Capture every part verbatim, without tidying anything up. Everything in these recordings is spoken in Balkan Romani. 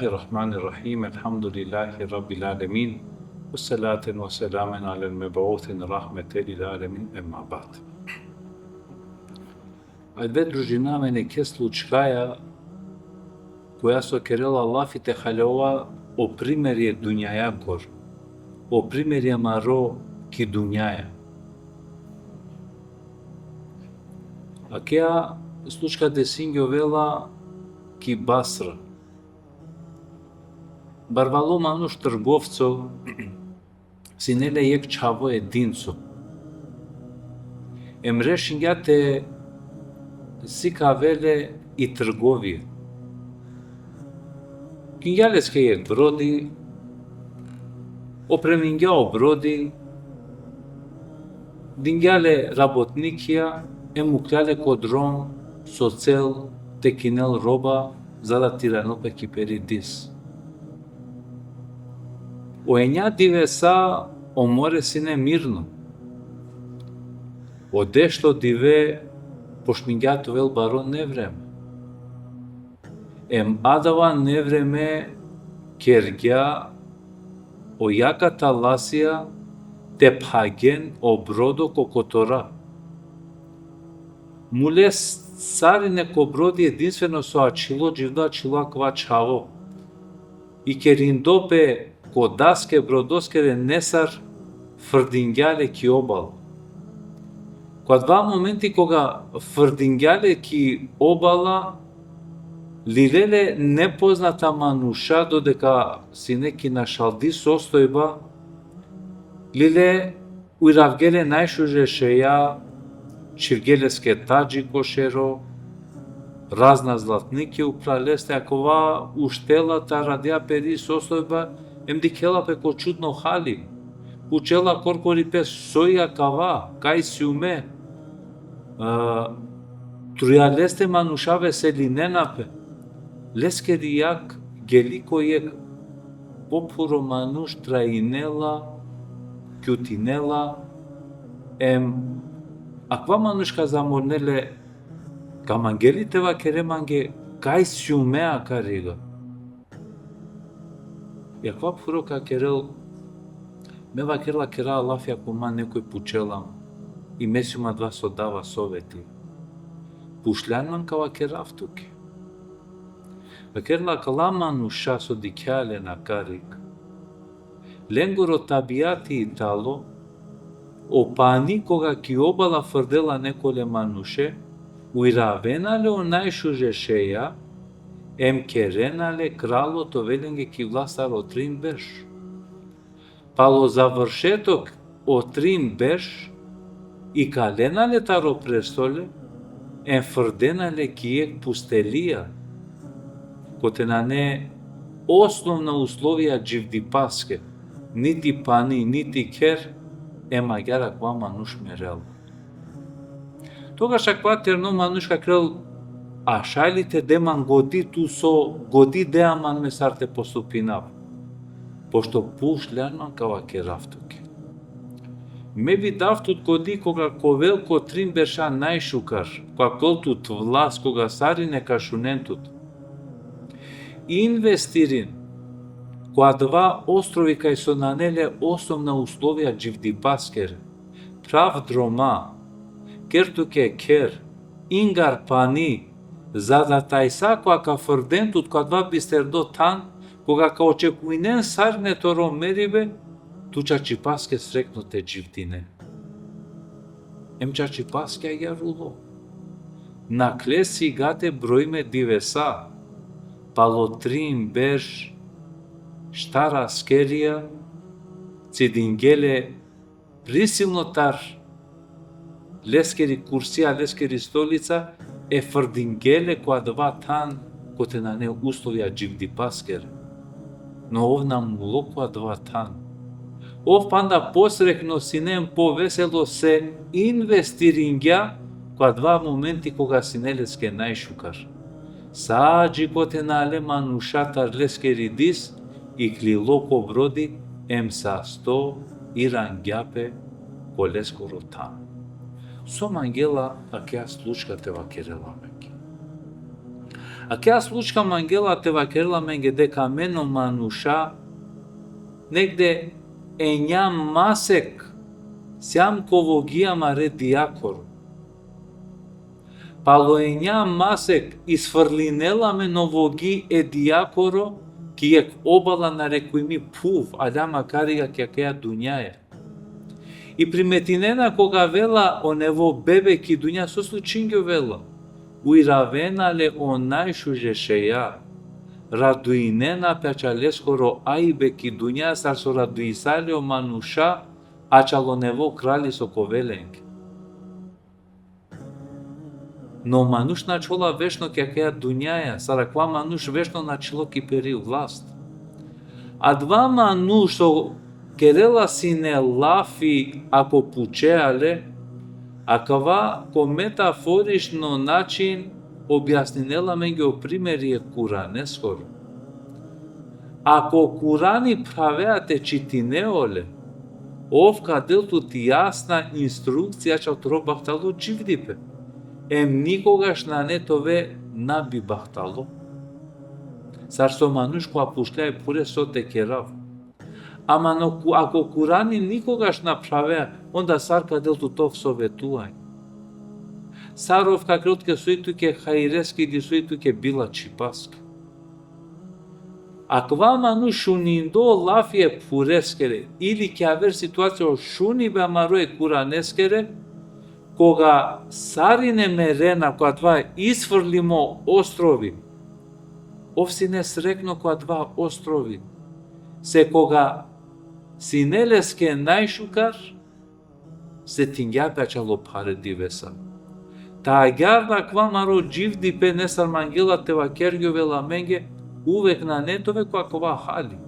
الرحمن الرحيم. الحمد لله رب العالمين. والصلاة والسلام على المبعوث رحمة للعالمين. أما بعد. Ajde, družina, amen jekhe slučkaja koja so kerela lafi te haljova o primeri e dunjajakoro, o primeri amaro ki dunjaja. Akaja slučka desingjovela ki Basra. Barvalo manuš trgovco, sine le jekh čhavo edinco. Em rešingja te sikavel le i trgovija. Kingja leske jekh brodi, opremingja o brodi, dingja le rabotnikija, em mukhlja le ko drom, so cel te kinel roba, za da te iranel pe ki peri dis. O enja divesa o more sine mirno. O dešto dive počmingja te ovel baro nevreme. Em adava nevreme kergja o jaka talasija te phagen o brodo ko kotora. Mule sarine ko brodi, edinstveno so ačhilo dživdo ačhilo akava čhavo. I kerindo pe ko daske brodoskere nesar, frdingja le ki obala. Ko adava momenti koga frdingja le ki obala, lile le nepoznata manuša, dodeka sine ki našaldi sostojba, lile, uravge le najšuže šeja, čhivge leske tadži ko šero, razna zlatnikija upral leste, akava uštela te aradija peri sostojba, em dikhela pe ko čudno hali. Pučela korkori pe: so i akava, kaj siume? E, truja leste manuša veselinena pe. Leskeri jag geli ko jekh pophuro manuš, trainela, kjutinela, em akava manuš ka zamolne le: ka mangel li te vakere mange kaj siume akariga? I akava phuro ka kerel: me vakerela kerava lafi, ako man nekoj pučela man, i me sium adava so dava soveti. Pučljan man, ka vakerav tuke. Vakerela: akala manuša so dikhea len akarig, lengoro tabijati i tano, o pani koga ki obala frdela nekole manuše, uravena le o najšuže šeja, em kerena le kralo te ovel lenge ki vlast taro trin berš. Palo završetok o trin berš, ikalena le taro prestole, em frdena le ki jekh pustelija, kote nane osnovna uslovija dživdipaske, niti pani, niti kher, em agjaar akava manuš merela. Togaš akava terno manuš vakerel: a šaj li te de man godi tu, so godi dea man me sar te postupinav? Pošto pučljan man, ka vakerav tuke. Me vidav tut godi koga ka ovel ko trin berša najšukar, ka ovel tut vlast, koga sarine ka šunen tut. Investirin ko adava ostrovi kaj so nane le osnovna uslovija dživdipaskere. Phrav droma, ker tuke kher, ingar pani, za da tajsa koga ka frden tut ko adava bisterdo than, koga ka očekujnen sarine toro meribe, tu čačipaske srekno te dživdine. Em čačipaske agjaar ulo. Nakhle sigate brojime divesa, palo trin berš, štar askerija cidinge le prisilno tar leskeri kursija, leskeri stolica, e frdinge le ko adava than kote nane uslovija dživdipaskere. No ov na mulo ko adava than. Ov panda posrekno sine em poveselo se investiringja ko adava momenti koga sine leske najšukar. Sa dži kote nane manuša tar leskeri dis, iklilo ko brodi, em sasto irangja pe ko leskoro than. So mangela akaja slučka te vakerel amenge? Akaja slučka mangela te vakerel amenge deka amen o manuša, negde enja masek sijam ko vogi amare dijakoro. Palo enja masek isfrlinela amen o vogi e dijakoro ki jekh obala narekujimi phuv, aljam akariga ki akaja dunjaja. I primetinena koga avela o nevo bebe ki dunja, so slučingjovela? Ujravena le o najšuže šeja. Raduinena pe ačaleskoro ajbe ki dunja, sar so raduisale o manuša ačalo nevo krali so ka ovel lenge. No manuš na ačhola večno ki akaja dunjaja, sar akava manuš večno na ačhilo ki peri vlast. Adava manuš so kerela sine lafi, ako pučea le, akava ko metaforično način objasninela amenge o primeri e Kuraneskoro. Ako Kurani phravea te čitine ole, ov ka del tut jasna instrukcija ačal toro bahtalo dživdipe. Em nikogaš nane te ove nabibahtalo. Sar so manuš kova pučlja e phure so te kerav. Ama no, ku-, ako Kurani nikogaš na phravea, onda sar ka del tut ov sovetuaj? Sar ov ka kerel tuke, soj tuke hajreske ili soj tuke bilačhipaske? Akava manuš šunindo lafi e phureskere, ili ki aver situacija o šunibe amaro e Kuraneskere, koga sarine merena ko adava isfrlimo ostrovi, ov sine srekno ko adava ostrovi. Se koga sine leske najšukar, setingja pe ačalo phare divesa. Ta agjaar akava amaro dživdipe nesar mangela te vakergjovela amenge, uvek nane te ove ko akava hali.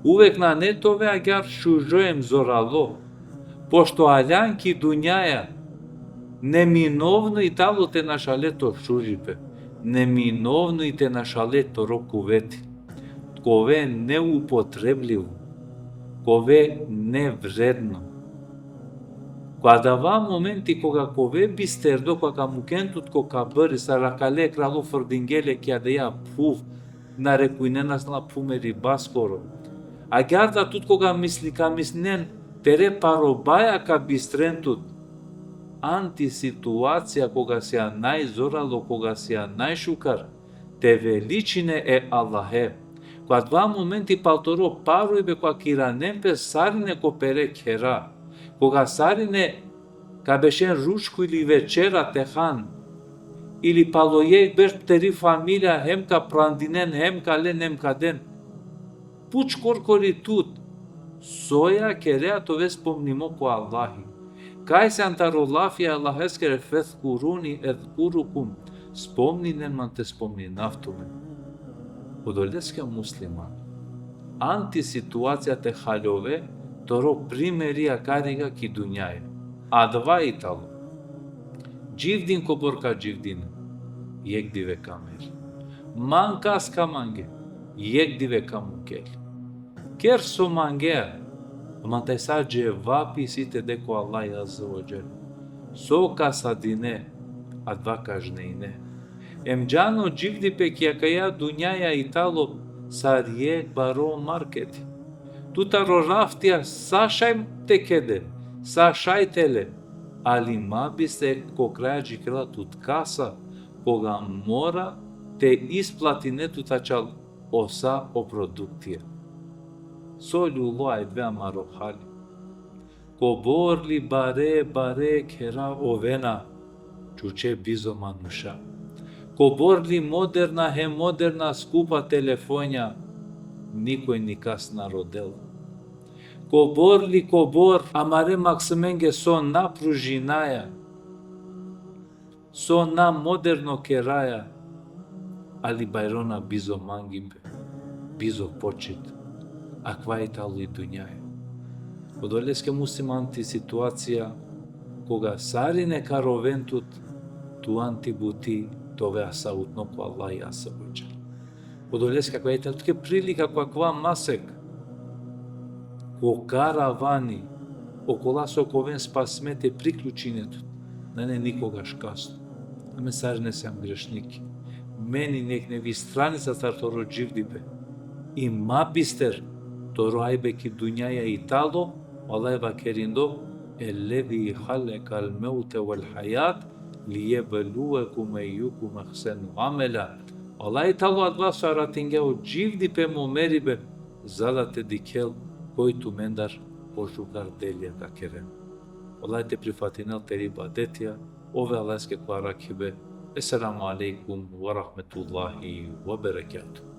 Uvek nane te ove agjaar šužo em zoralo. Pošto aljan ki dunjaja, neminovno i talo te našale to šužipe, neminovno i te našale toro kuveti. Te ove neupotrebljivo, te ove nevredno. Ko adava momenti koga ka ove bisterdo, koga ka muken tut ko kabri, sar akale kralo frdingje le ki adaja phuv, narekujnena sine la phuv meribaskoro. Agjaar da tut koga misli-, ka mislinen, tere parobaja ka bistren tut. Andi situacija koga sija najzoralo, koga sija najšukar, te veličine e Allahe. Ko adava momenti pal toro parujbe koga ka iranen pe sarine ko pere khera, koga sarine ka bešen ručko ili večera te han, ili palo jekh berš teri familija hem ka prandinen, hem ka len, hem ka den. Puč korkori tut, soja kerea te ove spomnimo ko Allahi. Kaj sine taro lafi e Allaheskere: fezkuruni ezkurukum, spomninen man te spomninav tumen. Odoleske musliman, andi situacija te haljove, toro primeri akariga ki dunjaja. Adava i talo. Dživdin kobor ka dživdin, jekh dive ka mer. Mang kas ka mange, jekh dive ka mukel. Ker so mangea, ama tajsa dževapi isi te de ko Allah Azze ve Dželle. So ka sadine, adava ka žnejne. Em džano dživdipe ki akaja dunjaja i talo sar jekh baro marketi. Tu taro raftija sa šaj te kede, sa šaj te le, ali ma bistre ko kraj džikela tut kasa, koga mora te isplatine tut ačal o sa o produktija. So ljulo avdive amaro hali. Kobor li bare, bare khera ovena, čuče bizo manuša. Kobor li moderna hem moderna skupa telefonja, nikoj nikas na rodela. Kobor li kobor amare maksimenge so na pružinaja, so na moderno keraja, ali bajrona bizo mangipe, bizo počit. Akava i talo i dunjaja. Odoleske musliman, ti situacija koga sarine ka roven tut, tu andi buti te ove asautno ko Allah Azze ve Dželle. Odoleske akava i talo tuke prilika ko akava masek, ko karavani okola so ka oven spasime te priključine tut. Nane nikogaš kasno. Amen sarine sijam grešniki. Meni nekh nevi stranica sar toro dživdipe. I ma bister toro ajbe ki dunjaja i talo, o Allah vakerindo: Ellezi halekal mevte vel hajat lijebluvekum ejjukum ehsenu amela. O Allah i talo adava so aratingja o dživdipe hem o meribe, za da te dikhel koj tumendar pošukar delija ka keren. O Allah te prifatinel teri ibadetija, ove Allaheske ko arakhibe. Esselamu alejkum ve rahmetullahi ve berekatuhu.